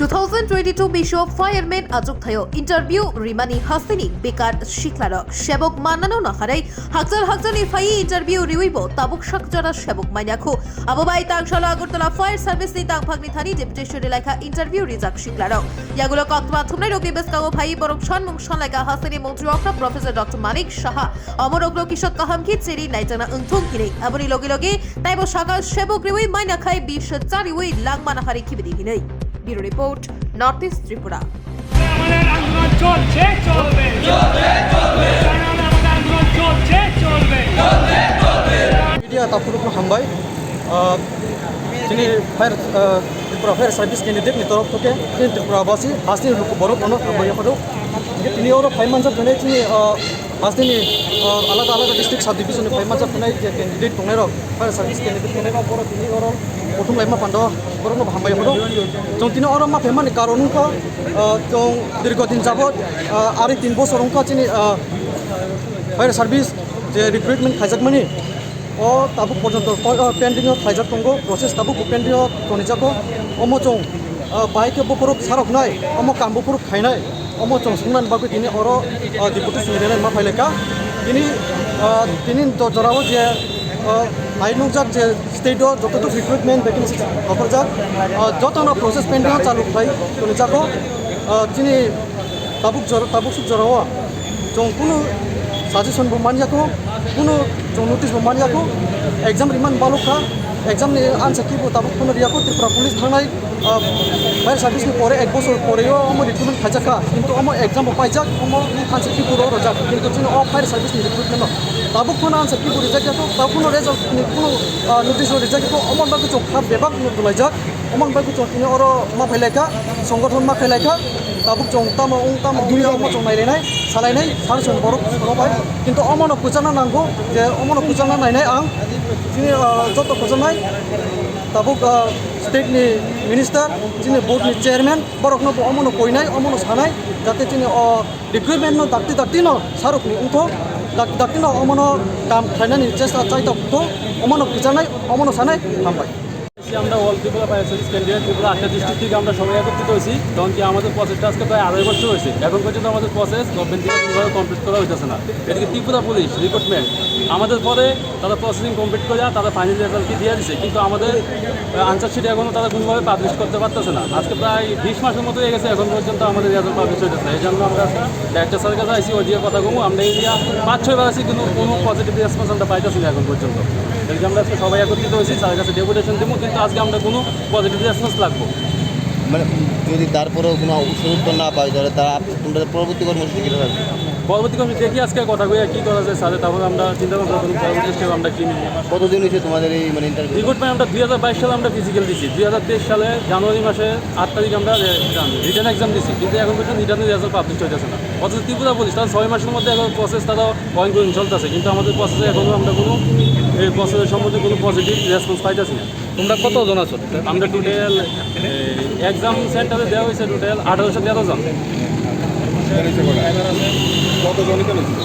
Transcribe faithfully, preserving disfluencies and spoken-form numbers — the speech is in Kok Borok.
Two thousand twenty-two Bisho Fireman achuk thayo interview rimani hasteni bekar siklarok sebok mannano naharwi hakchal hakchalni phaiwi interview riwibo tabuk sakjora sebok manyakhu. Abo bai tangsalo Agartala Fire Service ni tangphakni thani deputation rilaikha interview rijak siklarok. Yagulo koktwma thumnairokni bwskango phaiwi borok sanmung sanlaikha hasteni montri okra Professor Doctor Manik Saha. Omorokno kisa kaham khe cheri naijakna wngthung hinwi. Aboni loge loge taibo sakha sebok riwi maina khai bish chariwi langmana hari khibidi hinwi. Bureau Report, North East Tripura. আমাদের আন্দোলন চলছে, চলবে। আমাদের আন্দোলন চলছে, চলবে। Media takhurokno hambai. Ah, chini fire, ah, Tripura Fire Service candidate ni torof thokhe chini Tripura basi hasteni luku borok no hambai yapharo. Tini oro phai manjak thani chini, ah, Hasteni, ah, alada alada district sub division ni phai manjak phainai je candidate tongnairok, fire service candidate tongnairok, borok tini oro kuthum laima pando, borokno bo hambai horo. Chwng tini oro ma phaimani karon wngkha, ah, chwng dirgo din jabot, ah, ari tin bosor wngkha chini, ah, fire service je recruitment khaijakmani. O tabuk porjonto po-, o pending o khlaijak tongo, process tabuk bo pending o tonijago. Omo chwng, o, bai khe buphuruk saroknai, omo kam buphuruk khainai, omo chwng swngnani bagwi tini oro, o, deputation ni rwnai ma phailaikha. Tini, o, tini do jorao je, o, nai nukjak je state o joto recruitment vacancy rohorjak, o, jotono process pending o chalu khlai tonijago. O, chini Tabuk jora, tabuk suk jorao chwng kunu suggestion bo manya kho, kunu chwng notice bo manya kho, exam riman balok kha, exam ni answer key bo tabuk phano riya kho, Tripura Police thangnai, ah, fire service ni pore ek bosor pore o omo recruitment khaijak kha, kintu omo exam bo paijak, omo answer key bo rw rwjak, kintu chini o fire service ni recruitment no tabuk phano answer key bo rijak ya kho, tabuk phano result ni kunu, ah, notice bo rijak ya kho, omo bagwi chwng kha bebak no dolaijak. Omo bagwi chwng tini oro ma phailaikha, songothon ma khailaikha, tabuk chwng tamo wng tamo wngya omo chwng nailainai, salainai, sar chwng borok soro bai. Kintu omono kwchangna nango je omono kwchangna nainai ang. Chini, ah, joto kwchangnai tabuk, ah, state ni minister, chini board ni chairman, borokno bo omono koinai, omono sanai, jate chini o recruitment no dakti dakti no sarok ni wngthok, dakti dakti no omono kam khlainani chesta chaithok thok, omono kwchangnai, omono sanai, hambai. আমরা all Tripura fire service candidate Tripura আটটা district থেকে আমরা সবাই একত্রিত হয়েছি, কারণ কি আমাদের প্রসেসটা আজকে প্রায় আড়াই বছর হয়েছে, এখন পর্যন্ত আমাদের প্রসেস গভর্নমেন্ট থেকে কোনোভাবে কমপ্লিট করা হইতেছে না। এদিকে ত্রিপুরা পুলিশ রিক্রুটমেন্ট আমাদের পরে তারা প্রসেসিং কমপ্লিট করে তারা ফাইনাল রেজাল্ট কি দিয়ে দিছে, কিন্তু আমাদের আনসার শিট এখনও তারা কোনোভাবে পাবলিশ করতে পারতেছে না। আজকে প্রায় বিশ মাসের মতো হয়ে গেছে, এখন পর্যন্ত আমাদের রেজাল্ট পাবলিশ হইতেছে না। এই জন্য আমরা আজকে ডাইরেক্টর স্যারের কাছে আইসি, ওই দিয়ে কথা কমু। আমরা এরিয়া পাঁচ ছয় বার আছি, কিন্তু কোনো পজিটিভ রেসপন্স আমরা পাইতেছি না এখন পর্যন্ত। এই যে আমরা আজকে সবাই একত্রিত হয়েছি, স্যারের কাছে ডেপুটেশন দেবো, কিন্তু আজকে আমরা কোনো পজিটিভ রেসপন্স লাগবো। মানে যদি তারপরেও কোনো সুযোগ না পাই, তাহলে তারা আপ-, তোমরা পরবর্তী কর্মসূচি কী থাকবে? পরবর্তী কর্মসূচি দেখি আজকে কথা কইয়া কী করা যায় স্যারের, তারপরে আমরা চিন্তা ভাবনা করবো পরবর্তী স্টেপ আমরা কী নিব। কতদিন হয়েছে তোমাদের এই মানে ইন্টারভিউ? রিক্রুটমেন্ট আমরা দুই হাজার বাইশ সালে আমরা ফিজিক্যাল দিছি, দুই হাজার তেইশ সালে জানুয়ারি মাসে আট তারিখ আমরা রিটার্ন এক্সাম দিছি, কিন্তু এখন পর্যন্ত রিটার্নের রেজাল্ট পাবলিশ হইতেছে না। অথচ ত্রিপুরা পুলিশ তারা ছয় মাসের মধ্যে এখন প্রসেস তারা অনগোয়িং চলতেছে, কিন্তু আমাদের প্রসেসে এখনও আমরা কোনো এই প্রসেসের সম্বন্ধে কোনো পজিটিভ রেসপন্স পাইতেছি না। তোমরা কতজন আছো? আমরা টোটাল এক্সাম সেন্টারে দেওয়া হয়েছে টোটাল আঠারোশো তেরো জন। কতজন এখানে ছিল?